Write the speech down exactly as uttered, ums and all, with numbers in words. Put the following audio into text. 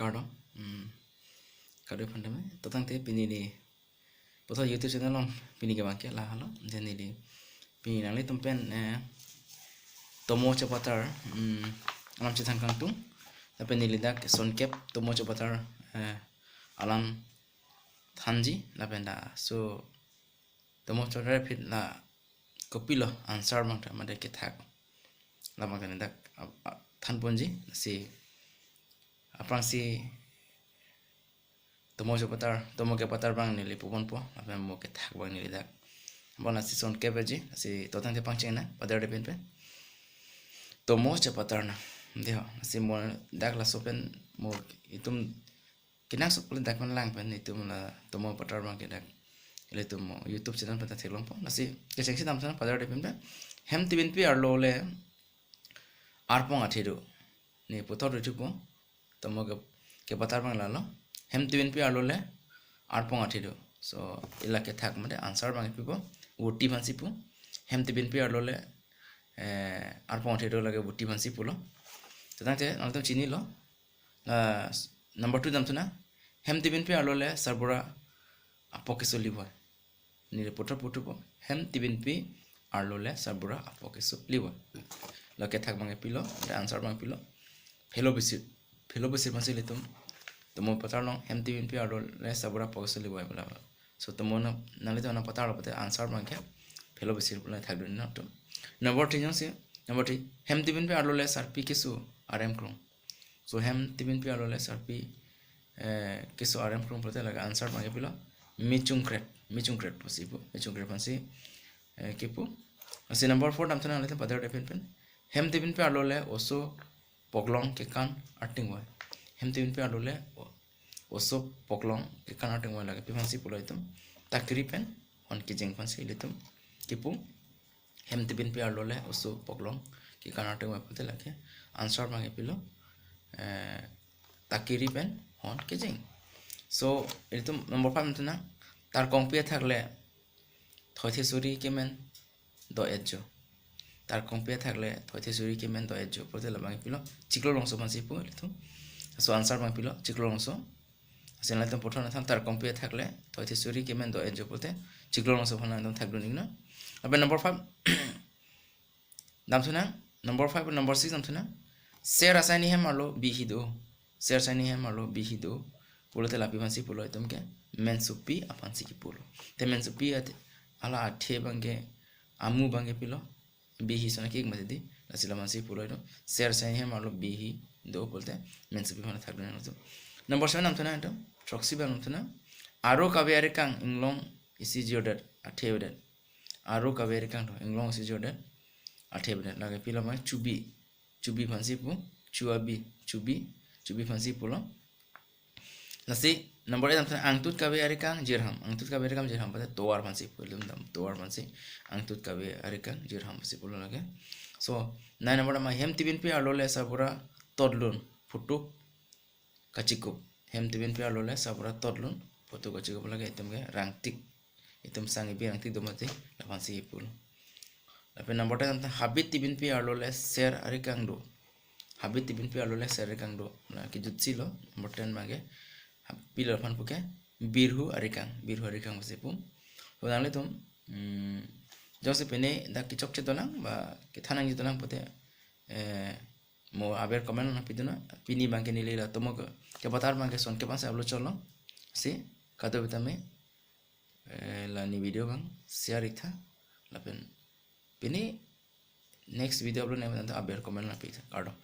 Kardom. Hmm. Kardom aphan tame. To tangte pini neli puthot YouTube channel along pini kevang ke la halo. Then neli pini nanglitum pen, eh, tomo chapatar, hmm, alam chethang kangtung. Lapen neli dak sonkep tomo chapatar, eh, alam thanji lapen dak. So tomo chapatar aphi la kopilo answer abang ta mate kethak, labang ta neli dak, ah, ah, thanponji. Si aphrangsi tomo chapatar, tomo kepatar abang neli puponpo, lapen mo kethak abang neli dak. Bon lasi sonkep aji, lasi to tangte pangcheng nang, padar de pen pen. Tomo chapatar nang. Dei ho, lasi mo dak laso pen mo itum kenangsot pule dak pen lang pen itum la tomo patar abang ke dak ilitum mo YouTube channel pen ta theklongpo. Lasi kechengsi damtha nang, padar de pen pen. Hem tibinpi arlo le arpong athe do. Neli puthot ri thupo. Tomo ke, kepatar abang lalo. Hem tibinpi arlo le arpong athe do. So ila kethak mate answer abang pipo. Voti aphansi pu. Hem tibinpi arlo le, eh, arpong athe do, lake voti aphansi pulo. To tangte nangtum chinilo. La number two damtha nang. Hem tibinpi arlo le sarbura apok keso livoy. Neli puthot pu thupo. Hem tibinpi arlo le sarbura apok keso livoy. La kethak abang pilo, the answer abang pilo. Phelo bisir, phelo bisir aphansi ilitum tomo patar along hem tibinpi arlo le sarbura apok keso livoy pu la. So tomo na, nanglitum nangpatarlo pute answer abang ke phelo bisir pu la thakdun nangtum. Number three jongsi, number three, hem tibinpi arlo le sarpi keso arem krung. So hem tibinpi arlo le sarpi, eh, keso arem krung pute lake answer abang pilo. Mechungkret, mechungkret aphansi pu, mechungkret aphansi, eh, kipu. Lasi number four damtha nang, nelitum padar de pen pen. Hem tibinpi arlo le oso poklong kekan arting voy. Hem tibinpi arlo le o-, oso poklong kekan arting voy, lake pi aphansi pulo itum. Takiri pen hon kejeng aphansi ilitum kipu. Hem tibinpi arlo le oso poklong kekan arting voy pute lake answer abang pilo, eh, takiri pen hon kejeng. So ilitum number five damtha nang. Tarkongpi athak le thoithe suri kemen do-etjo. Tarkongpi athak le thoithe suri kemen do-etjo pute labang pilo. Chiklo Longso aphansi pu ilitum. So answer abang pilo Chiklo Longso. Lasi nangtum puthot nangthan, tarkongpi athak le thoithe suri kemen do-etjo pute Chiklo Longso aphan nangtum thakdun iknon. Lapen number five damtha nang, number five, number six damtha nang. Ser asaini hem arlo bihi do. Ser asaini hem arlo bihi do pulote la pi aphansi pulo itum ke, mensopi aphansi kipulo. Te mensopi at-, hala athe abang ke, amu abang ke pilo, bihi sona kik mati di, lasi la aphansi pulo itum. Ser asaini hem arlo bihi do pulote mensopi aphan thakdun nang itum. Number seven damtha nang itum, throksi abang damtha nang. Aro kave arikang inglong isi jirdet athe avedet. Aro kave arikang do, inglong isi jirdet athe avedet. Lake pilo ma chubi, chubi aphansi pu, chuabi, chubi, chubi aphansi pulo. Lasi number eight damtha nang, angtut kave arikang jirham. Angtut kave arikang jirham pute tovar aphansi pu, ilitum dam tovar aphansi. Angtut kave arikang jirham aphansi pulo lake. So nine number dam, hem tibinpi arlo le sarbura todlun photo kachikup. Hem tibinpi arlo le sarbura todlun photo kachikup lake itum ke rangtik. Itum sang ibi rangtik do mati, la aphansi kipulo. Lapen number ten damtha nang, habit tibinpi arlo le ser arikang do. Habit tibinpi arlo le ser arikang do. La kejutsi lo, number ten abang ke. Hab-, pilo aphan pu ke, birhu arikang, birhu arikang aphansi pu. Pu nanglitum, hmm, jongsi pine dak kechokche dolang, ba kethan nangji dolang pute, eh, mo aber comment nangpidun nang, pini abang ke neli la tomo ke, kepatar abang ke sonkep ansi upload cholo. Si, kadokave tame, eh, la neli video abang share iktha, lapen pini next video upload nangji tangte aber comment nangpi iktha. Kardom.